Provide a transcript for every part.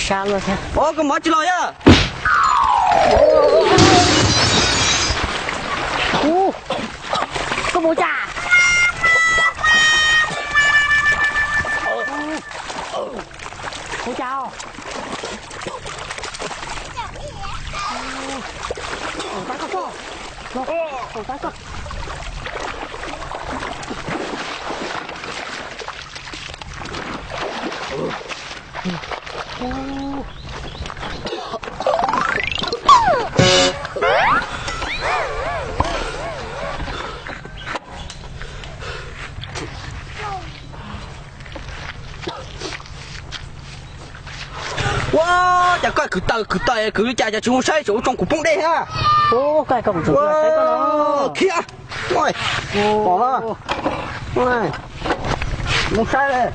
Ua koj mov tsis los yog? Koj mus cas? Mus cas? Ua cas koj kwv taw kwv taw kwv li cas, cas tsis mus saib, tseem ua rau kuv poob dej thiab. Khiav, pom, mus saib.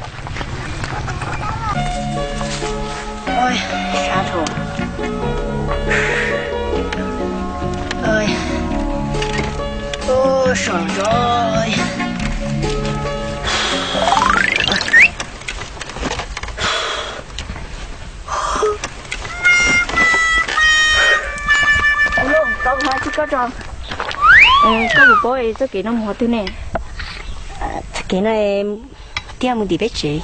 Tus hlub, koj hnov tsis koj tso, koj puas paub txoj kev no mus qhov twg ne? Txoj kev no tiag mus tim peb tsev,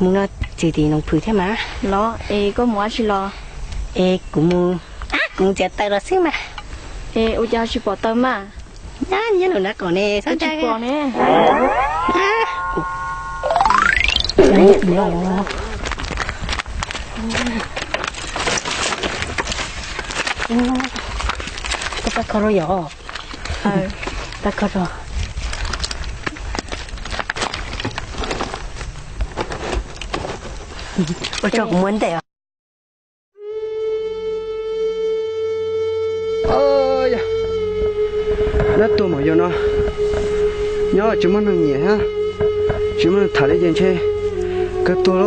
mus no txog tim Noov Phwm thiab mas. Los es koj mus dab tsi los? Es kuv mus, kuv mus txiav taws los xwb mas. Es ua cas ho tsis pom taws mas? Nyob nyob lub nraub qaum ne, tsis pom ne. Koj pab kho rau yom? Pab kho rau. Ua tso kuv muab ntes os. Dab tuag mas yog no, nyob tsis muaj neeg nyiam thiab, tsis muaj neeg tham li ces ntshe kawg tuag lauj.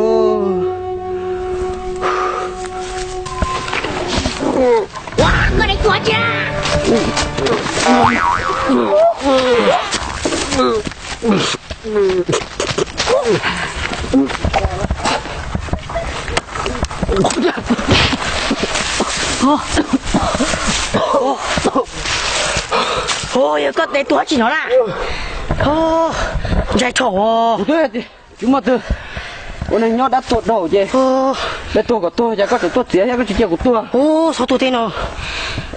Yog koj tes tuag dab tsi no na? Ntshai tshaj os. Tsis muaj twg, ua neeg nyob dab tuag dhau ces dab tuag kom tuag, cas koj tseem tuaj txiav thiab koj tsis cia kuv tuag. Ub, txhob tuaj teb no.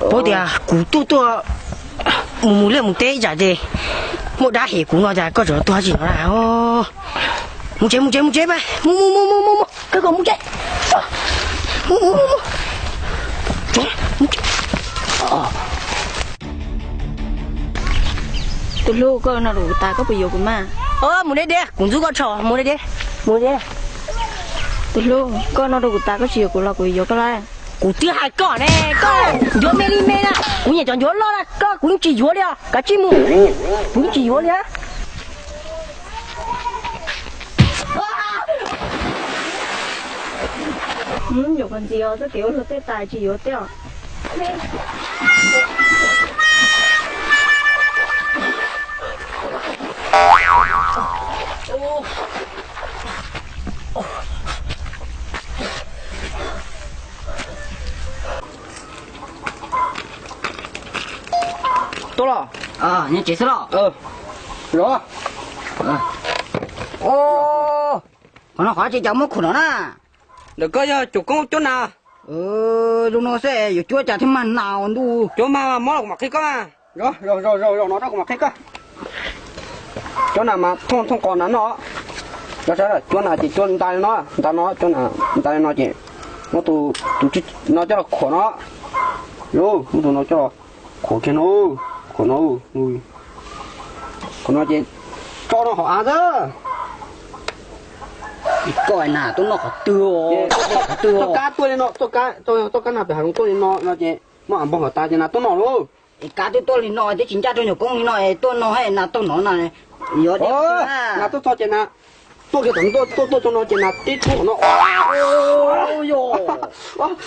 Paub tias kuv tuaj tuaj mus mus liaj mus teb ib tsam ces muaj dab hem kuv no cas koj tseem tuag dab tsi no na. Mus tsev, mus tsev, mus tsev, mus mus mus mus mus, kawg kom mus tsev. Mus mus mus mus. Tus hlub, koj no rau kuv tas, koj puas yuav kuv mas? Mus deb deb, kuv ntxub koj tso, mus deb deb, mus deb. Tus hlub, koj no rau kuv tas, koj tsis yuav kuv los kuv yuav koj lawm. Kuv twb hais koj ne, koj ncuav me li me na, kuv nyiam cov ncuav loj na, koj kuv yeej tsis yuav li os, kav tsij mus, kuv yeej tsis yuav li. Yuav koj ntxiv os, txoj kev ua luag tej tas tsis yuav tej os. Tuaj los? Nyob tsev xwb los? Qhov no qhov tsis cas muab khuam no na. Ntawm koj yog cuab koob cuab nas? Zoo no xwb yuav cuab cas thiaj mag nas ntuj. Cuab mag mob los kuv mam qhia koj. Zaum no rau kuv mam qhia koj. Cuab nas mas thooj thooj qos nas noj. Cuab nas ces cuab nta li no, nta no, cuab nas nta li no ces muab tus, tus no coj los khuam no. Muab tus no coj los khuam kiag no, khuam no, khuam no ces tso rau hauv av xwb. Koj nas tuaj noj qhov twg, qhov twg? Txoj kab tuaj li no, txoj kab, txoj kab nas pem hav zoov tuaj li no no ces muab av npog kom tas ces nas tuaj noj lauj. Es kab twb tuaj li no twb tsis ncaj rau nyuam koob li no es tuaj no nas tuaj noj na. Yuav, nas tuaj txog ces nas tuaj kiag tom, tuaj tuaj txog no ces nas tib tub qhov no.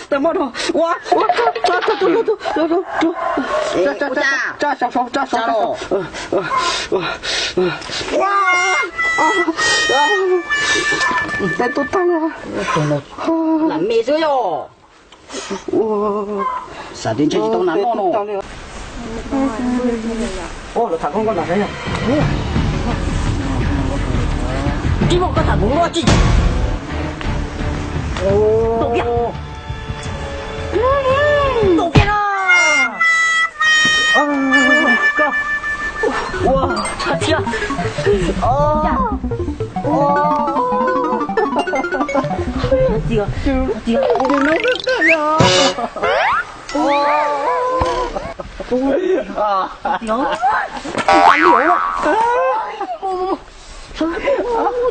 Tawg mob rau, ua, ua, tso, tso, tso, tso, tso, tso, tso, tso, tso, tso, tso, tso, tso, tso, tso, tso. Tej tub tag li. Lam me xwb yog. Xav tias ntshe tsis tau nas noj no. Los tham koj nkaus na. Tib muaj koj tham kuv noj tsis. Tus kiag. Tus kiag no. Ua, txhob thiab. Txiv, txiv.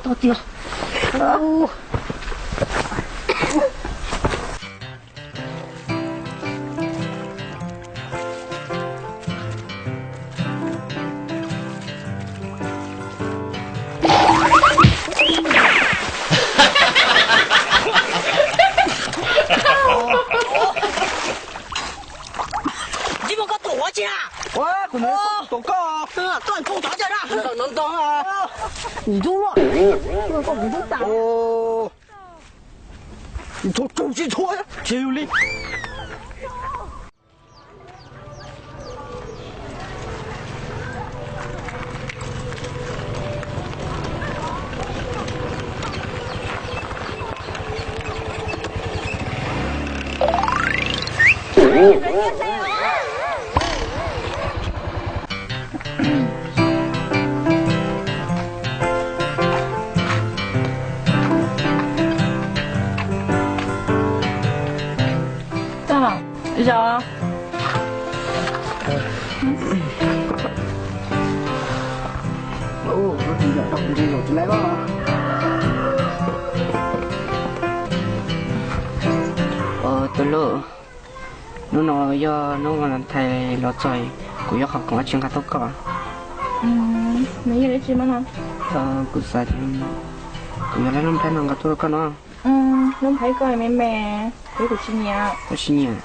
Tos tias. Tsis muaj koj tuaj ua tsi na? Ua, kuv nws tuaj koj. Tuaj ntxub cov cawm na. Ntxub ntxub. Ntxub tas. Ntxub tsis ntxub, tsis yus li. Tag, zaum. Tus hlub, hnub no yog hnub Valentine los txog, kuv yuav qhov khoom dab tsi nqa tuaj koj? Nws yog dab tsi mas no? Kuv xav, kuv yuav lub nplhaib no nqa tuaj rau koj no. Lub nplhaib ko me me, kuv tsis nyiam. Koj tsis nyiam?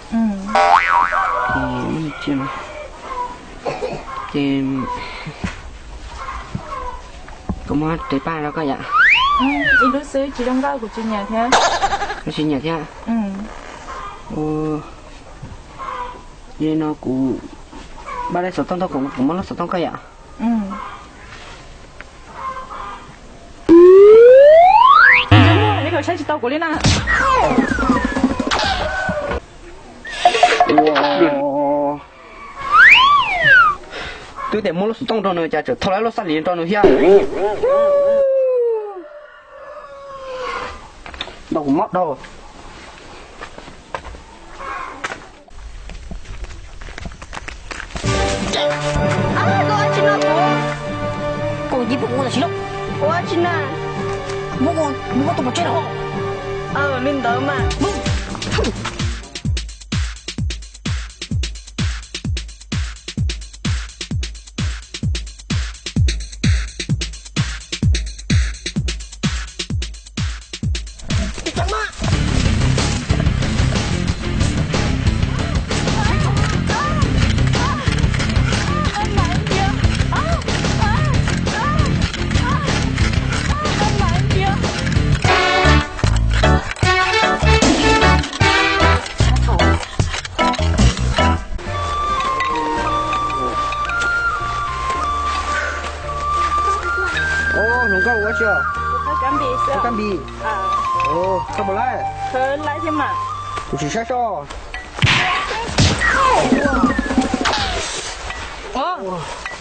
Ces muab cia no. Ces kuv muab ris paj rau koj yom. Ib lub xwb tsis zoo nkauj kuv tsis nyiam thiab. Koj tsis nyiam thiab? Li no kuv npaj lub xov tooj tuaj, kuv muab lub xov tooj koj yom. Neb kho saib tsis tau kuv li na. Twb tias muab lub xov tooj rau nws cas tseem thau lawm lub xab lim rau nws thiab. Ntaus kuv mob dhau. Koj ua tsi no kuv? Koj ua tib pub kuv tam sim no. Ua tsi na? Muab kuv, muab kuv tus pov tseg los. Li ntawd mas. Hluas nkauj ua tsi? Kab npis. Koj puas laib? Kuv tsis saib soj.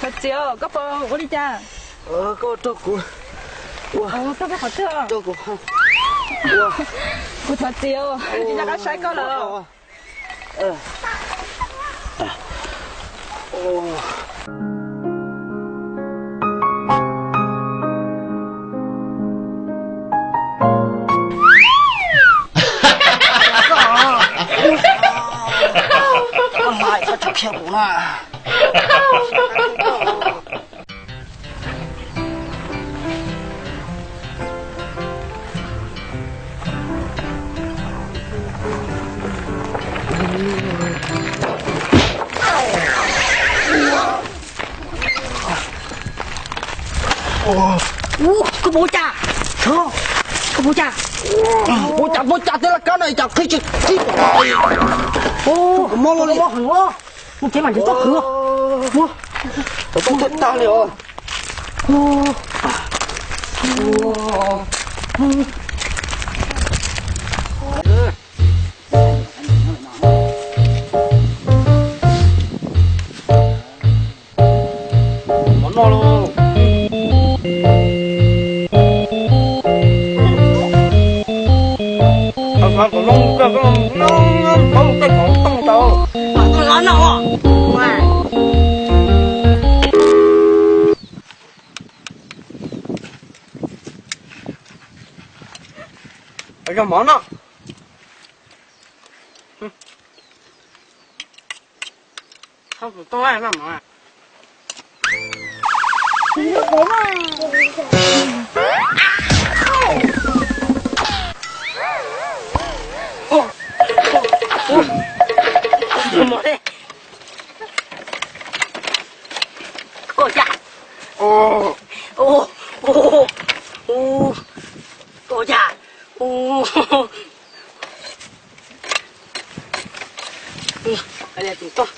Thov txim, koj puas ua li cas? Koj rau kuv. Koj qhov twg? Kuv thov txim, tsis nco qab saib koj lawm. Koj hais koj tseem khiav kuv na. Ua, koj puas ua cas? Puas cas? Puas cas, puas cas tej laj kab no cas qhib tsis qhib? Mob los li. Mus tsev mas nrhiav txoj qhwv. Mus. Tag tag li os. Mov noj lauj. Hauv qhov kom zoo kawg, koj paub tej qhov tooj tau. Kom tooj los noj. Yog mov noj. Tooj noj mov. Ua cas? Ua cas? Ua cas?